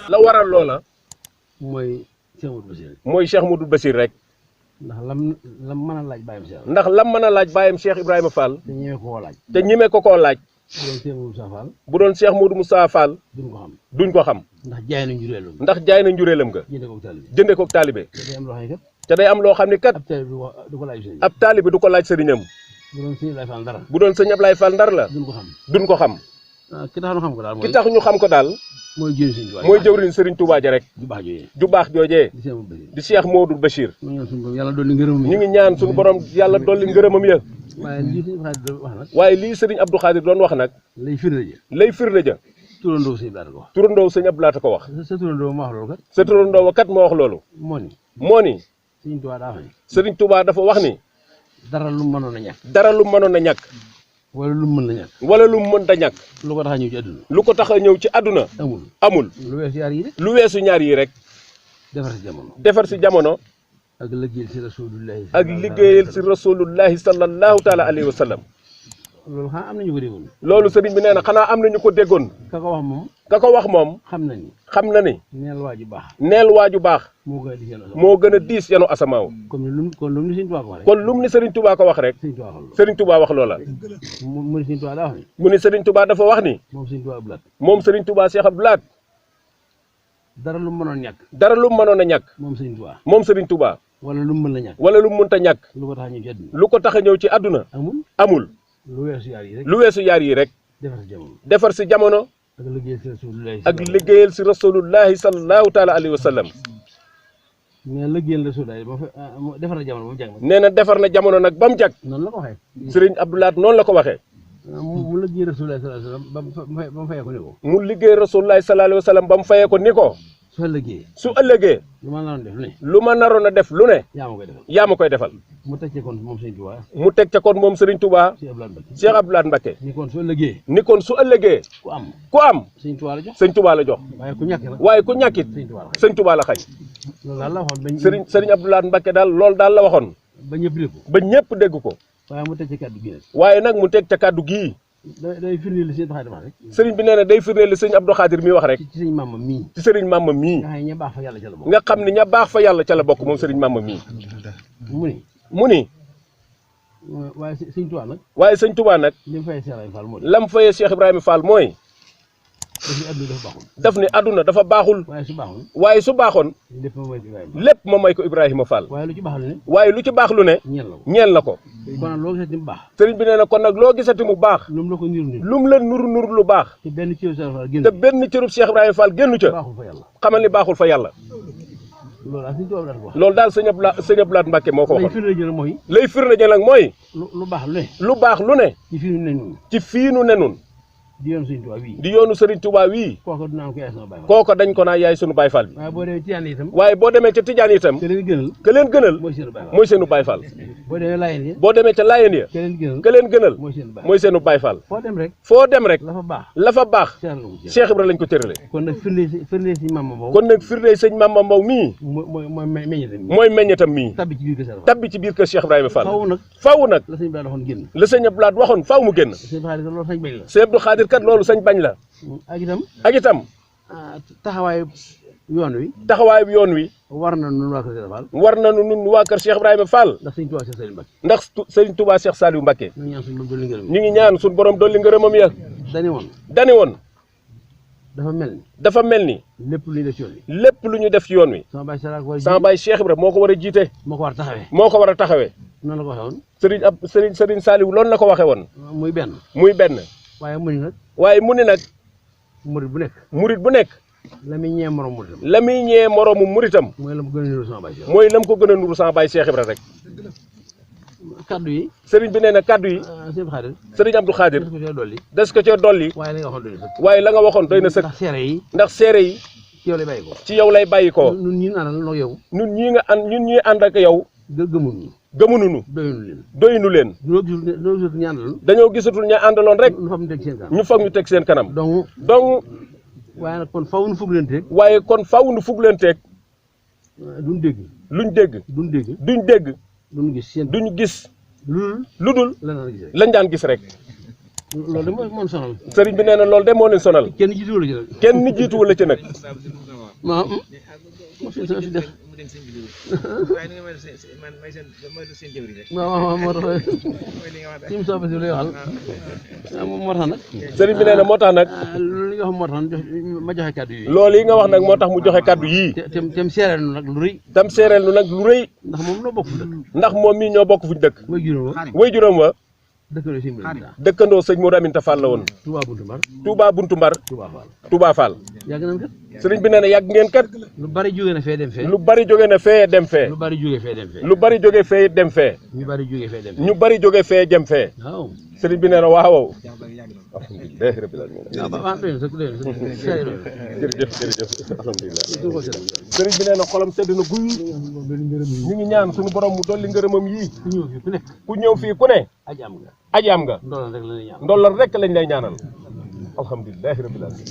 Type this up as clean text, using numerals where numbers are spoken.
la waral loola mooy Cheikh Modou Bassir rek. mooy Cheikh Modou Bassir rek. ndax lam mën a laaj bàyyam Cheikh. ndax lam mën a laaj bàyyam Cheikh Ibrahima Fall. te ñeme koo laaj. te ñeme ko koo laaj. bu doon Cheikh Modou Moussa Fall. bu doon Cheikh Modou Moussa Fall. duñ ko xam. duñ ko xam. ndax jaay na njureelam. ndax jaay na njureelam nga. jënde koog taalibe. jënde koog taalibe. te day am loo xam ne kat. ab taalibe du ko laaj sëriñ. ab taalibe du ko laaj sëriñam. bu doon sëñ Ablaye Fall Ndar. bu doon sëñ Ablaye Fall Ndar la. duñ ko xam. duñ ko xam. ki tax ñu xam ko daal ki tax ñu xam ko daal. mooy jëwriñ Sëriñ Tuubaa ja rek. ju baax joojee. di Cheikh Modou Bachir. ñu ngi ñaan suñu borom yàlla dolli ngërëmam ya. waaye lii Sëriñ Abdou Khadir doon wax nag. lay firnde ja. turandoo sëñ Abdou Lahat ko wax. sa turandoo wa kat moo wax loolu. moo ni. Sëriñ Tuubaa dafa wax ni. dara lu mënoon a ñàkk. dara lu mënoon a ñàkk. wala lu mu mën a ñàkk. wala lu mu mënta ñàkk. lu ko tax a ñëw ci àdduna. lu ko tax a ñëw ci àdduna. amul. lu weesu ñaar yi rek. lu weesu ñaar yi rek. defar si jamono. defar si jamono. ak liggéeyal si rasulullahi. ak liggéeyal si rasulullahi sallallahu taala alayhi wa sallam. loolu xanaa am nañu ko déggoon. loolu sëriñ bi nee na xanaa am nañu ko déggoon. ka ko wax moom. ka ko wax moom. xam na ni. xam na ni. neel waaju baax. neel waaju baax. moo gën a diis yanu asamaaw. kon lu mu ni Sëriñ Tuubaa ko wax rek. kon lu mu ni Sëriñ Tuubaa ko wax rek. Sëriñ Tuubaa wax loola. mu ni Sëriñ Tuubaa daa wax ni. mu ni Sëriñ Tuubaa dafa wax ni. moom Sëriñ Tuubaa Abdou Lahat. moom Sëriñ Tuubaa Cheikh Abdou Lahat. dara lu mu mënoon ñàkk. dara lu mu mënoon a ñàkk. moom Sëriñ Tuubaa. moom Sëriñ Tuubaa. wala lu mu mën a ñàkk. wala lu mu mënta ñàkk. lu ko tax a ñëw ci àdduna. lu ko tax a ñëw ci àdduna. amul. lu weesu yaar yi rek. lu weesu yaar yi rek. defar si jamono. defar si jamono. ak liggéeyal si rasulullahi. ak liggéeyal si rasulullahi sallallahu taala alayhi wa sallam. nee na liggéeyal rasulullahi ba defar na jamono ba mu jag. nee na defar na jamono nag ba mu jag. noonu la ko waxee. Sëriñ Abdou Lahat noonu la ko waxee. mu liggéey rasulullahi sallallahu alayhi wa sallam ba mu fayee ko ni ko. mu liggéey rasulullahi sallallahu alayhi wa sallam ba mu fayee ko ni ko. su ëllëgee. lu ma naroon a def lu ne. yaa ma koy defal. mu teg ca kon moom Sëriñ Tuubaa. mu teg ca kon moom Sëriñ Tuubaa. Cheikh Abdou Lahat Mbacké. ni kon su ëllëgee. ni kon su ëllëgee. ku am. Sëriñ Tuubaa la jox. Sëriñ Tuubaa la jox. waaye ku ñàkkit. Sëriñ Tuubaa la xañ. loolu daal la waxoon Sëriñ Abdou Lahat Mbacké daal loolu daal la waxoon. ba ñëpp dégg ko. ba ñëpp dégg ko. waaye mu teg ca kàddu gii nag. waaye nag mu teg ca kàddu gii. day firndeel li sëñ Abdou Khadir wax rek. sëriñ bi nee na day firndeel li sëñ Abdou Khadir mi wax rek. ci sëriñ Mamba mii. ci sëriñ Mamba mii. nga xam ne ña baax fa yàlla ca la bokk. nga xam ne ña baax fa yàlla ca la bokk moom sëriñ Mamba mii. mu ni. waaye sëñ Tuubaa nag. lam fayee Cheikh Ibrahima Fall mooy. daf ni àdduna dafa baaxul. waaye su baaxoon. lépp ma may ko Ibrahima Fall. waaye lu ci baax lu ne. ñeel na ko. sëriñ bi nee na kon nag loo gisati mu baax. lu mu la nur lu baax. te benn cërub Cheikh Ibrahima Fall génnu ca. xamal ni baaxul fa yàlla. loolu daal sëñ Abdou Lahat Mbacké moo ko waxoon. lay firnde nag mooy. lu baax lu ne. ci fii nu ne nun di yoonu Sëriñ Tuubaa wii. di yoonu Sëriñ Tuubaa wii. kooka dañ ko naa yaay sunu Baay Fall bi. waaye boo demee ca Tijaan itam. ka leen gënal. mooy seenu Baay Fall. boo demee ca Laayeen ya. ka leen gënal. mooy seenu Baay Fall. foo dem rek. la fa baax. Cheikh Ibra lañ ko tërale. kon nag firnde sëñ Mamba Mbow mii. mooy meññetam mii. tabbi ci biir kër Cheikh Ibrahima Fall. faw nag. la sëñ Abdou Lahat waxoon faw mu génn. sëñ Abdou Khadir kat loolu sañ bañ la. ak itam. taxawaayu yoon wi. war na nun waa kër Cheikh Ibrahima Fall. ndax Sëriñ Tuubaa Cheikh Saliou Mbacké. ñu ngi ñaan suñu borom dolli ngërëmam ya. dani woon. dafa mel ni. lépp lu ñu def ci yoon wi. sama baay Cheikh Ibrahima moo ko war a jiite. moo ko war a taxawee. noonu la ko waxee woon. Sëriñ Saliou loolu la ko waxee woon. muy benn. waaye mu ni nag. murit bu nekk. la muy ñee moromu muritam. la muy ñee moromu muritam. mooy la mu gën a nuru sama baay Cheikh. mooy la mu ko gën a nuru sama baay Cheikh Ibra rek. kaddu yi. sëriñ bi nee na kaddu yi. sëriñ Abdou Khadir. des ko cee dolli. waaye la nga waxoon doy na sëkk. ndax seere yi. ci yow lay bàyyi ko. ñun ñii ànd ak yow. gëmuñu doyunu leen. dañoo gisatul ña àndaloon rek. ñu foog ñu teg seen kanam. donc. waaye nag kon faaw nu fugg leen teeg. duñ dégg. duñ dégg. duñu gis. lu dul lañ daan gis rek. loolu de moo sonal. sëriñ bi nee na loolu de moo leen sonal. kenn jiituwul ci nag. kenn nit jiituwul la ci nag. waaw moo fi def. waaw moo tax suñu soobee si lay waxal moo tax nag. sëriñ bi nee na moo tax nag. loolu li nga wax moo tax ma joxe kaddu yi. loolu yi nga wax nag moo tax mu joxe kaddu yii. tem seereel nu nag lu rëy. tam seereel nu nag lu rëy. ndax moom loo bokk fu dëkk. ndax moom mii ñoo bokk fuñ dëkk. way juróom wa. dëkkandoo sëñ Modou Aminta Fall la woon. Touba Buntu Mbar. Touba Buntu Mbar. Touba Fall. yàgg nañ kat. sëriñ bi nee na yàgg ngeen kat. lu bari jóge na fee dem fee. lu bari jóge na fee dem fee. lu bari jóge fee dem fee. lu bari jóge fee dem fee. ñu bari jóge fee dem fee. ñu bari jóge fee dem fee. waaw. sëriñ bi nee na waaw. alhamdulilah rabbil alamin. jërëjëf jërëjëf alhamdulilah. sëriñ bi nee na xolam sedd na guy. ñu ngi ñaan suñu borom mu dolli ngërëmam yii. ku ñëw fii ku ne. aji am nga. ndolal rek lañ lay ñaan. ndolal rek lañ lay ñaanal. alhamdulilah rabbil alamin.